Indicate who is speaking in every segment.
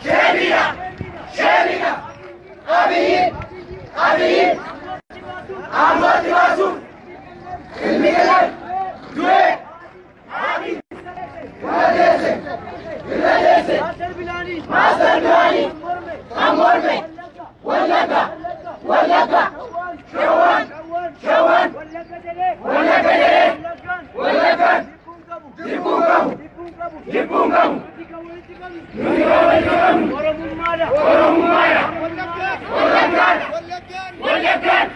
Speaker 1: Sheemina! Sheemina! Abiyyi! Abiyyi! Aangootti baasuuf ilmi galan du'e! Abiy! Irra deesse! Irra deesse! Maaster pilaanii! Kan morme! Wallagga! Wallagga! Shawaan! Shawaan! Wallagga jedhee! Wallaggaan! Jibbuun qabu! Jibbuun qabu! Nuti kan walitti qabnu! Oromummaadha! Wallaggaan! Wallaggaan!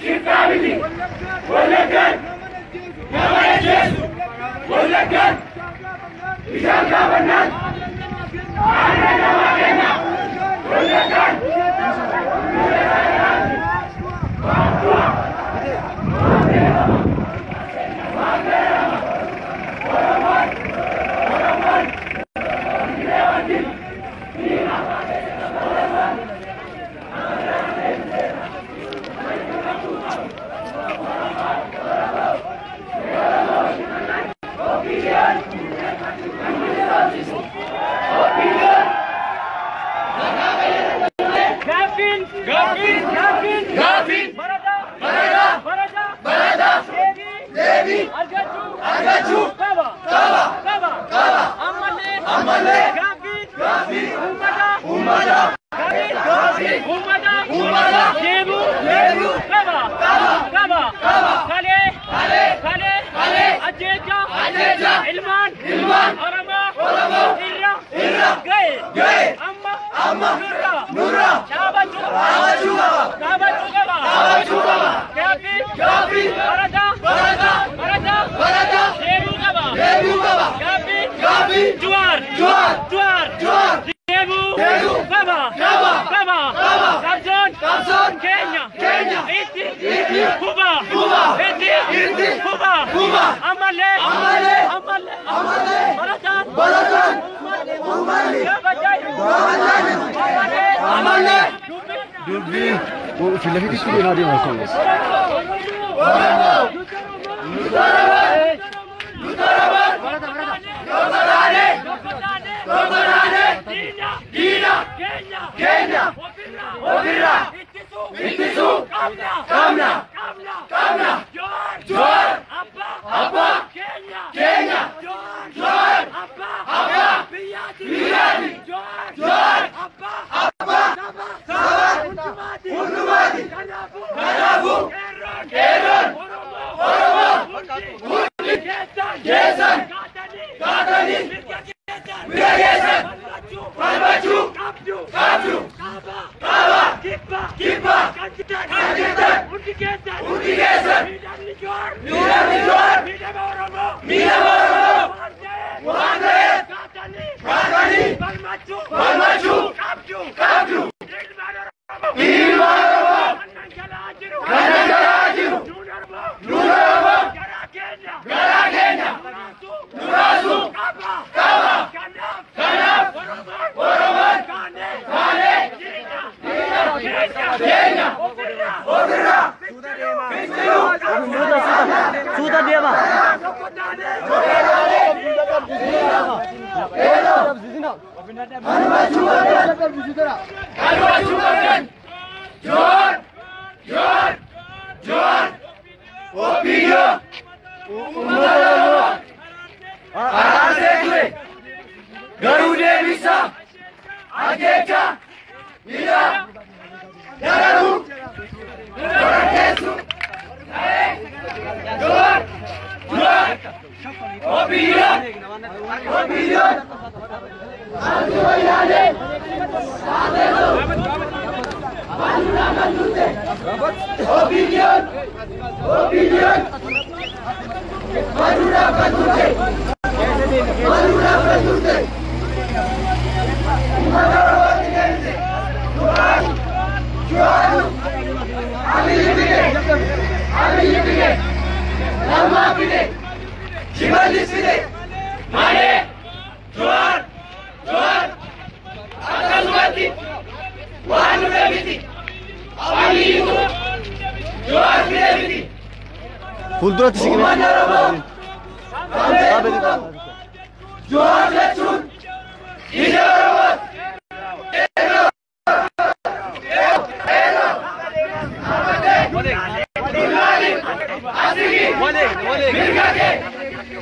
Speaker 1: Shiftaa miti! Wallaggaan! Nama ajjeesu! Wallaggaan! Bishaan gaafannaan! Aannan namaa kenna! Wallaggaan!
Speaker 2: Gaaffiin! Gaaffiin! Gaaffiin!
Speaker 1: Gaaffiin!
Speaker 2: Barataa!
Speaker 1: Barataa!
Speaker 2: Barataa!
Speaker 1: Barataa!
Speaker 2: Deebii!
Speaker 1: Deebii!
Speaker 2: Argachuu!
Speaker 1: Argachuu!
Speaker 2: Qaba!
Speaker 1: Qaba!
Speaker 2: Qaba!
Speaker 1: Qaba!
Speaker 2: Ammallee!
Speaker 1: Ammallee!
Speaker 2: Gaaffiin!
Speaker 1: Gaaffiin!
Speaker 2: Uummataa!
Speaker 1: Uummataa!
Speaker 2: Gaaffiin!
Speaker 1: Gaaffiin!
Speaker 2: Uummataa!
Speaker 1: Uummataa!
Speaker 2: Deebi'uu!
Speaker 1: Deebi'uu!
Speaker 2: Qaba!
Speaker 1: Qaba!
Speaker 2: Qaba!
Speaker 1: Qaba!
Speaker 2: Kalee!
Speaker 1: Kalee!
Speaker 2: Kalee!
Speaker 1: Kalee!
Speaker 2: Ajjeechaa!
Speaker 1: Ajjeechaa!
Speaker 2: Ilmaan!
Speaker 1: Ilmaan!
Speaker 2: Oromoo!
Speaker 1: Oromoo!
Speaker 2: Irra!
Speaker 1: Irra!
Speaker 2: Ga'e!
Speaker 1: Ga'e!
Speaker 2: Amma!
Speaker 1: Amma!
Speaker 2: Nurra!
Speaker 1: Nurra!
Speaker 2: Dhaabachuu!
Speaker 1: Dhaabachuu qaba!
Speaker 2: Dhaabachuu qaba!
Speaker 1: Dhaabachuu qaba!
Speaker 2: Gaaffiin!
Speaker 1: Gaaffiin!
Speaker 2: Barataa!
Speaker 1: Barataa!
Speaker 2: Barataa!
Speaker 1: Barataa!
Speaker 2: Deebi'uu qaba!
Speaker 1: Deebi'uu qaba!
Speaker 2: Gaaffiin!
Speaker 1: Gaaffiin!
Speaker 2: Jawaar!
Speaker 1: Jawaar!
Speaker 2: Jawaar!
Speaker 1: Jawaar!
Speaker 2: Deebi'uu!
Speaker 1: Deebi'uu!
Speaker 2: Qaba!
Speaker 1: Qaba!
Speaker 2: Qaba!
Speaker 1: Qaba!
Speaker 2: Qabsoon!
Speaker 1: Qabsoon!
Speaker 2: Keenya!
Speaker 1: Keenya!
Speaker 2: Itti!
Speaker 1: Itti!
Speaker 2: Fufa!
Speaker 1: Fufa!
Speaker 2: Itti!
Speaker 1: Itti!
Speaker 2: Fufa!
Speaker 1: Fufa!
Speaker 2: Ammallee!
Speaker 1: Ammallee!
Speaker 2: Ammallee!
Speaker 1: Ammallee!
Speaker 2: Barataan!
Speaker 1: Barataan! Uummanni!
Speaker 2: Gaafachaa jiru!
Speaker 1: Gaafachaa jiru!
Speaker 2: Ammallee!
Speaker 1: Ammallee!
Speaker 2: Dubbii!
Speaker 3: ፊት ለፊት እሱ ሌላ ዴማ ኮንግረስ
Speaker 1: Oromoo! Nuti Oromoon! Tokko taanee!
Speaker 2: Tokko taanee!
Speaker 1: Tokko taanee!
Speaker 2: Diina!
Speaker 1: Diina!
Speaker 2: Keenya!
Speaker 1: Keenya!
Speaker 2: Ofirraa!
Speaker 1: Ofirraa!
Speaker 2: Ittisuu!
Speaker 1: Ittisuu!
Speaker 2: Qabna!
Speaker 1: Qabna!
Speaker 2: Qabna!
Speaker 1: Qabna!
Speaker 2: Jawaar!
Speaker 1: Jawaar!
Speaker 2: Abbaa!
Speaker 1: Abbaa!
Speaker 2: Keenya!
Speaker 1: Keenya!
Speaker 2: Jawaar!
Speaker 1: Jawaar!
Speaker 2: Abbaa!
Speaker 1: Abbaa!
Speaker 2: Biyyaati!
Speaker 1: Biyyaati!
Speaker 2: Jawaar!
Speaker 1: Jawaar!
Speaker 2: Abbaa!
Speaker 1: Abbaa!
Speaker 2: Saba!
Speaker 1: Saba!
Speaker 2: Hundumaati!
Speaker 1: Hundumaati!
Speaker 2: Kanaafuu!
Speaker 1: Kanaafuu!
Speaker 2: Qeerroon!
Speaker 1: Qeerroon!
Speaker 2: Oromoo!
Speaker 1: Oromoo!
Speaker 2: Hundi!
Speaker 1: Hundi!
Speaker 2: Keessan!
Speaker 1: Keessan!
Speaker 2: Kaatanii!
Speaker 1: Kaatanii!
Speaker 2: Mirga keessan!
Speaker 1: Mirga keessan!
Speaker 2: Falmachuu!
Speaker 1: Falmachuu!
Speaker 2: Qabdu!
Speaker 1: Qabdu!
Speaker 2: Qaba!
Speaker 1: Qaba!
Speaker 2: Kibba!
Speaker 1: Kibba!
Speaker 2: Kan jirtan!
Speaker 1: Kan jirtan!
Speaker 2: Hundi keessan!
Speaker 1: Hundi keessan!
Speaker 2: Miidhamni Jawaar!
Speaker 1: Miidhamni Jawaar!
Speaker 2: Miidhama Oromoo!
Speaker 1: Miidhama Oromoo!
Speaker 2: Waan ta'eef!
Speaker 1: Waan ta'eef!
Speaker 2: Kaatanii!
Speaker 1: Kaatanii!
Speaker 2: Falmachuu!
Speaker 1: Falmachuu!
Speaker 2: Qabdu!
Speaker 1: Qabdu!
Speaker 2: Ilmaan Oromoo!
Speaker 1: Ilmaan Oromoo!
Speaker 2: Kan dhangala'aa jiru!
Speaker 1: Kan dhangala'aa jiru!
Speaker 2: Nuun Oromoo!
Speaker 1: Nuun Oromoo!
Speaker 2: Garaa keenya!
Speaker 1: Garaa keenya!
Speaker 2: Nuraasuu!
Speaker 1: Nuraasuu!
Speaker 2: Qaba!
Speaker 1: Qaba!
Speaker 2: Kanaaf!
Speaker 1: Kanaaf!
Speaker 2: Oromoon!
Speaker 1: Oromoon!
Speaker 2: Kaanee!
Speaker 1: Kaanee!
Speaker 2: Diina!
Speaker 1: Diina!
Speaker 2: Keenya!
Speaker 1: Keenya!
Speaker 2: Ofirraa!
Speaker 1: Ofirraa!
Speaker 2: Finciluu!
Speaker 1: Finciluu!
Speaker 4: Suuta deema.
Speaker 2: Tokko taanee!
Speaker 1: Falmachuu qabdan! Falmachuu qabdan! Jawaar! Jawaar! Jawaar! OPDO! Uummata Oromoo! Araarsee ture! Garuu deebisaa! Ajjeechaa! Hidhaa! Dararuu! Shororkeessuu! Jawaar! Jawaar! OPDO! OPDO! Antu wayyaanee! OPDO'n! OPDO'n! Baduudhaaf kan turte! Baduudhaaf kan turte! Uummata Oromootti deebise! Jawaar! Jawaar! Abiyyi fide! Abiyyi fide! Lammaa fide! Shimallis fide! Malee! Jawaar! Jawaar! Akkasumatti waan dhufe miti! Abiyyitu Jawaar fide miti!
Speaker 3: Fuulduratti siqnee
Speaker 1: Uummanni Oromoo kan beekuu qabu. Jawaar jechuun
Speaker 2: Mirga kee.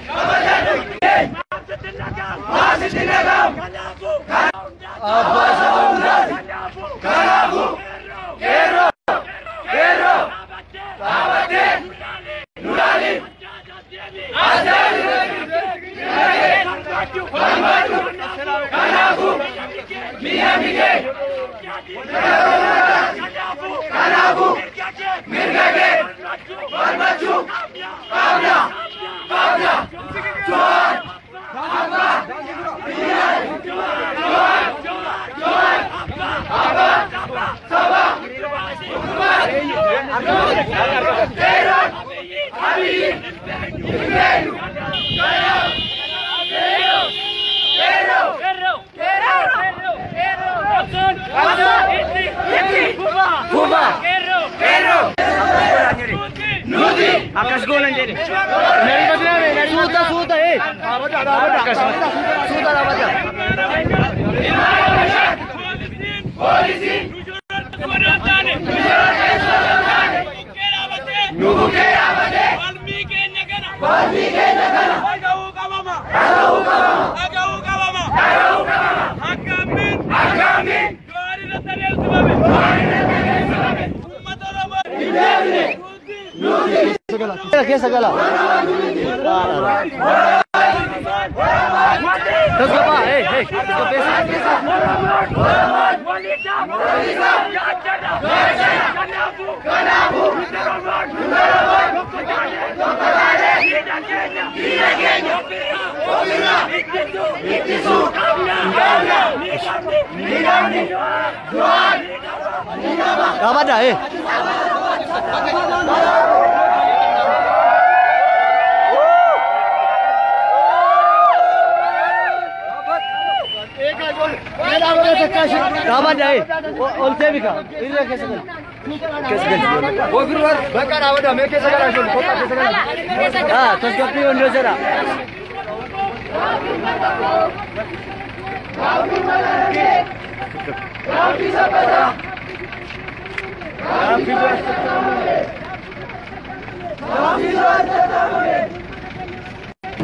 Speaker 2: Kabajadhu. Maaf sitti dhaga'amu. Abbaa saba hundaati. Kanaafuu. Qeerroo. Qeerroo. Dhaabattee. Nu laali. As deebi. Falmadhu. Kanaafuu. Miidhamni kee. Kanaafuu. Mirga kee. Falmachuu. Qabna. Qabna. Jawaar. Abbaa. Jawaar. Jawaar. Abbaa. Saba. Qeerroon. Abiyyi. Hin beeknu. Qeerroo. Qeerroo. Fufa. Qeerroo. Nuti.
Speaker 4: Akkas goonan jedhe. Suuta suuta ee. Akkas suuta dhaabata.
Speaker 2: Poolisiin. Nu bukkee dhaabatee. Falmii keenya kana. Dhaga'uu qabama. Dhaga'uu qabama. Akkaamiin. Jawaar irratti adeemsifame. Hin deebine. Nuti.
Speaker 4: Keessa gala. Tasgabbaa ee ee tasgabbeessa. Dhaabadha ee. Dhaabadha ee. Ol deebika. Irra keessa gala. Keessa gala.
Speaker 3: Bakka dhaabadha mee keessa galaa ijoollee kottaa keessa galaa.
Speaker 4: Ah, tasgabbii onnoo jedha.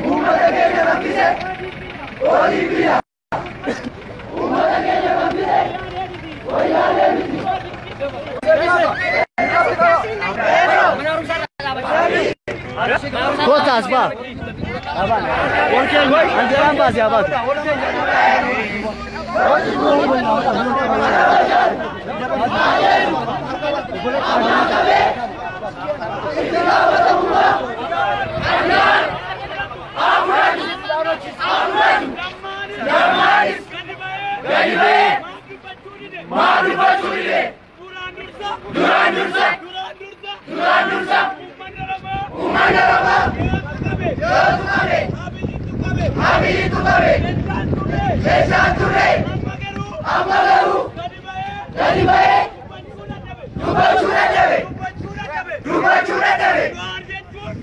Speaker 2: Uummata keenya rakkise. Olii biyya. Uummata keenya rakkise. Wayyaalee miti.
Speaker 4: Kottaa as ba'a. Anjaraan baasee haa baatu.
Speaker 2: Gadi ba'ee. Maaf dubbachuu dide. Duraan dursa. Duraan dursa. Uummanni Oromoo. Yootu qabe. Abiyyitu qabe. Meeshaan turre. Amma garuu. Gadi ba'ee. Dubbachuu dadhabe. Dubbachuu dadhabe.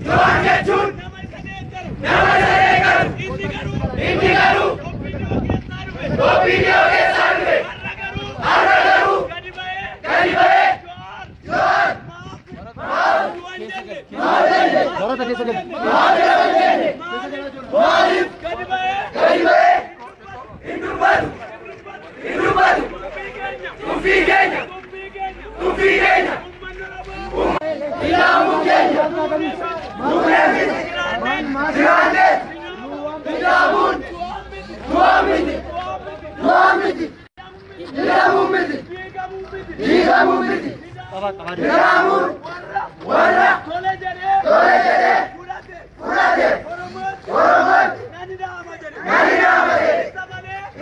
Speaker 2: Jawaar jechuun. Nama isa deeggaru. Inni garuu. OPDO keessaa dhufe. Har'a garuu. Gadi ba'ee. Jawaar. Maaf. Maaf jenne.
Speaker 4: Barata keessa gala.
Speaker 2: Maaf jenne. Maaliif? Gadi ba'ee. Hin dubbatu. Hin dubbatu. Tuffii keenya. Tuffii keenya. Ilaamu keenya. Nuuneefis. Jiraanneet. Ilaamuun. Du'aa miti. Du'aa miti. Ilaamuun miti. Diigamuu miti. Ilaamuun. Warra. Tole jedhee. Fudhate. Oromoon. Nani dhaama jedhe.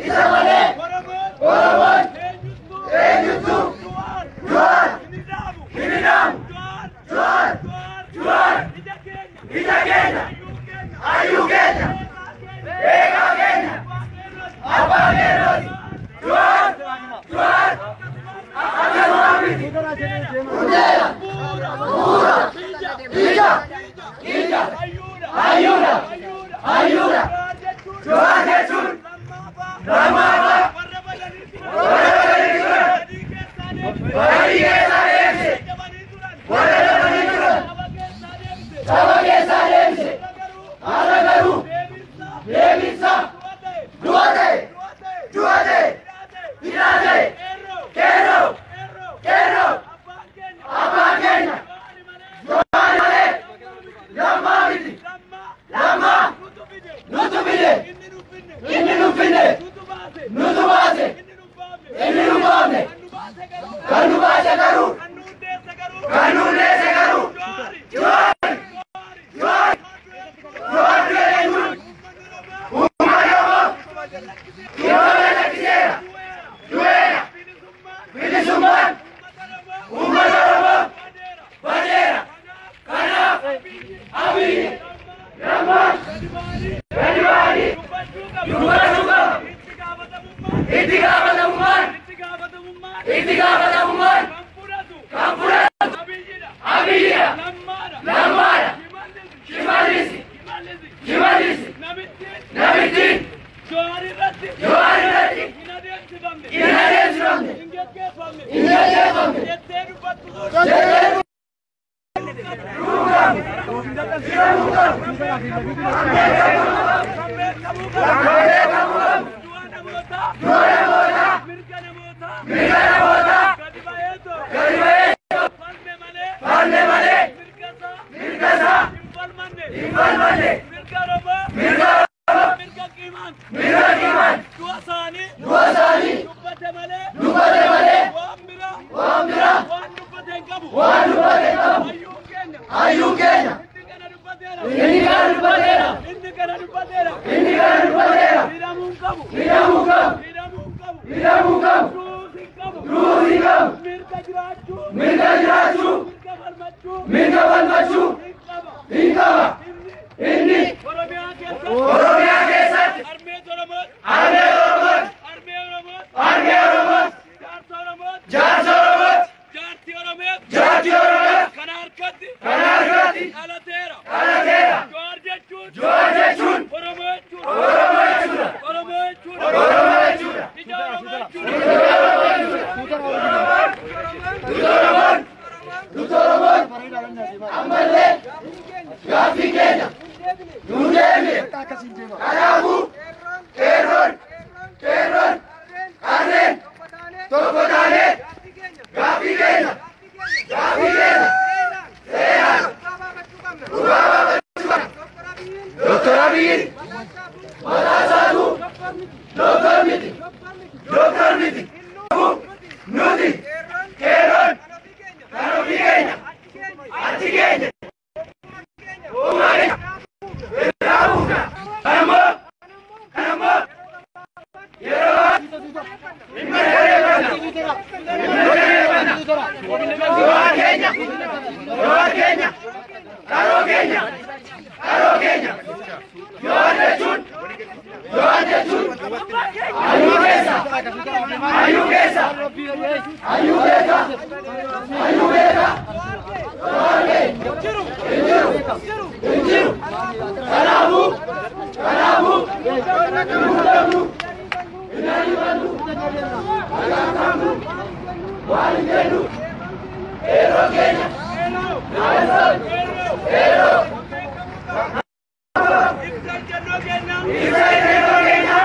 Speaker 2: Isa malee. Oromoon. Eenyuttu. Jawaar. Hin dhaamu. Jawaar. Jawaar. Ija keenya. Hayyuu keenya. Beekaa keenya. Abbaa keenya. Jawaar. Jawaar. Akkanumaa miti. Hundeera. Bu'uura. Ija. Ija. Hayyuudha. Hayyuudha. Jawaar jechuun. Lammaffaa. Warra badanii turan. Badii keessaa deebise. Warra dabanii turan. Saba keessaa deebise. Itti gaafatamummaan. Itti gaafatamummaan. Kan fudhatu. Abiyyidha. Lammaadha. Shimallis. Shimallis. Namittiin. Jawaar irratti. Hin adeemsifamne. Hin geggeeffamne. Hin geggeeffamne. Jettee dubbattu. Jettee Hayyuu keenya. Inni kana dubbateera. Inni kana dubbateera. Hidhamuu qabu. Hidhamuu qabu. Hidhamuu qabu. Duusi qabu. Mirga jiraachuu. Mirga jiraachuu. Mirga falmachuu. Hin qaba. Inni. Oromiyaa keessatti. Oromiyaa keessatti. Armee Oromooti. Armee Oromooti. Armee Oromooti. Armee Oromooti. Jaarsa Oromooti. Jaarsa Oromooti. Jaartii Oromooti. Jaartii Oromooti. Kana harkatti. Kana harkatti. Dhalateera. Dhalateera. Jawaar jechuun. Jawaar jechuun. Oromoo jechuudha. Oromoo jechuudha. Oromoo jechuudha. Oromoo jechuudha. Ija Oromoo jechuudha. Ija Oromoo jechuudha. Oromoon. Oromoon. Ammallee gaaffii keenya nuu deemne. Kanaafuu qeerroon qeerroon qarreen tokko taanee gaaffii keenya gaaffii keenya seeraan dhugaa baafachuu qabna. Doktor Abiyyiin mataa isaatu doktor miti doktor miti nuti qeerroon kan ofii keenya achi keenya uumaa keenya irraa buufna. Kanammoo kanammoo yeroo hin mirkaneeffanna hin mirkaneeffanna. Du'aa keenya du'aa keenya qaroo keenya qaroo keenya Jawaar jechuun Jawaar jechuun hayyuu keessa hayyuu keessa hayyuu beeka hayyuu beeka Jawaar keenya hin jiru hin jiru. Kanaafuu kanaafuu hin muddamnu hin ariifannu haqaaqamnu waan hin jennu qeerroo keenya qeerroo ibsa ejjennoo keenya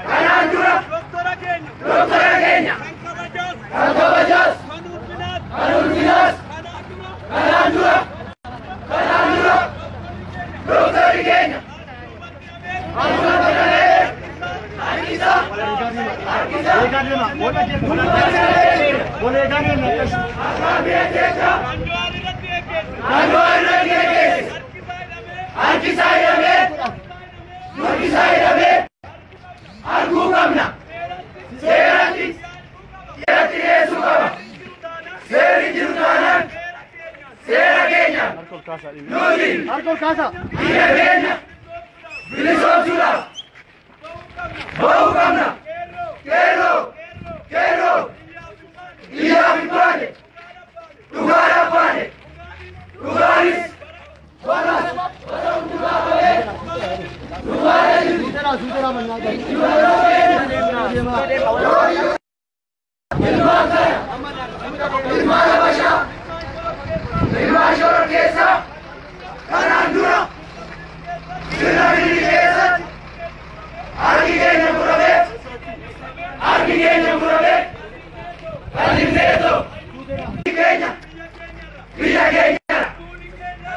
Speaker 2: kanaan dura doktora keenya kan kabajaas kan ulfinaas kanaan dura kanaan dura doktorri keenya harkisa harkisa harkisa hidhamee harkisa hidhamee arguu qabna seeratti seeratti dhiyeessuu qaba seerri jiru taanaan seera keenya nuti biyya keenya bilisoomsuudhaaf bahuu qabna. Qeerroo qeerroo biyyaaf hin baane dhugaadhaaf baane dhugaanis baras bara hundumaa qabee dhugaadha jirti. Ilmaan kana ilmaan Habashaa ilmaan shororkeessaa kanaan dura sirna biyyi keessatti harki keenya muramee harki keenya muramee qal'ifneetoo keenya biyya keenya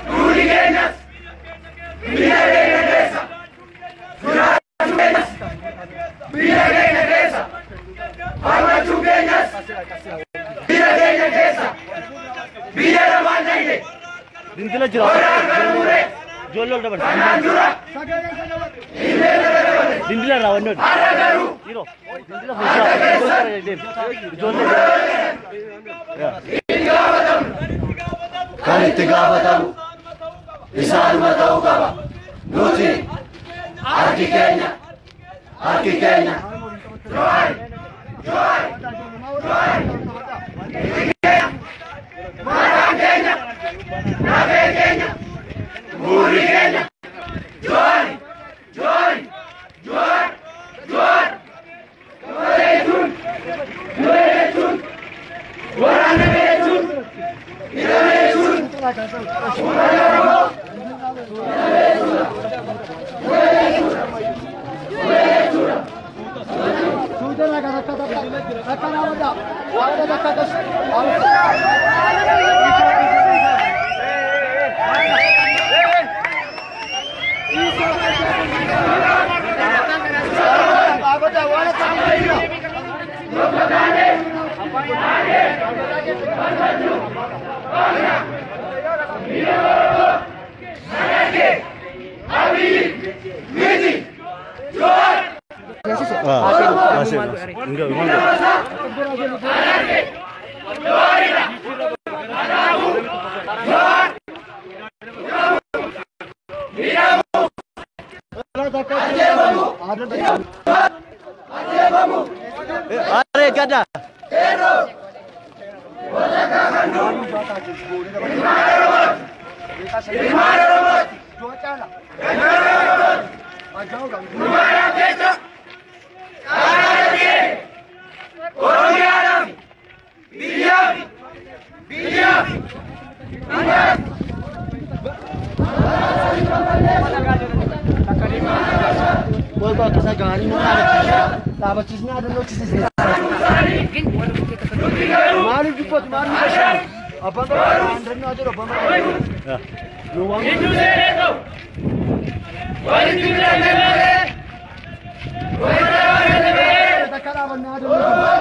Speaker 2: duuni keenyas biyya keenya keessa jiraachuu keenyas biyya keenya keessa falmachuu keenyas biyya keenya keessa biyya lamaan dhaqne
Speaker 4: Dindila jira.
Speaker 2: warra harka nu mure
Speaker 4: Ijoollee ol dabarsa.
Speaker 2: kanaan dura
Speaker 4: Dindila irraa wannoon.
Speaker 2: har'a garuu
Speaker 4: Yeroo. Dindila fuulduraa. Ijoollee.
Speaker 2: itti gaafatamu kan itti gaafatamu isaanuma ta'uu qaba. Nuti harki keenya harki keenya
Speaker 4: Are gada.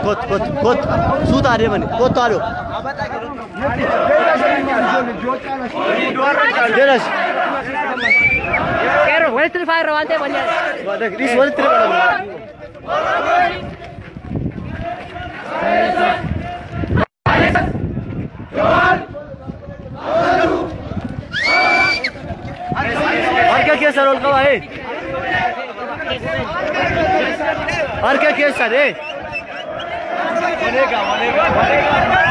Speaker 4: Kot kot kot suuta adeemani kottu haadho. Jedhas.
Speaker 1: Qeerroo walitti dhufaa irra waan ta'eef waliin.
Speaker 4: Dhiis walitti dhufaa. Harka keessan ol qaba ee. Harka keessan ee. Maneega maneega maneega.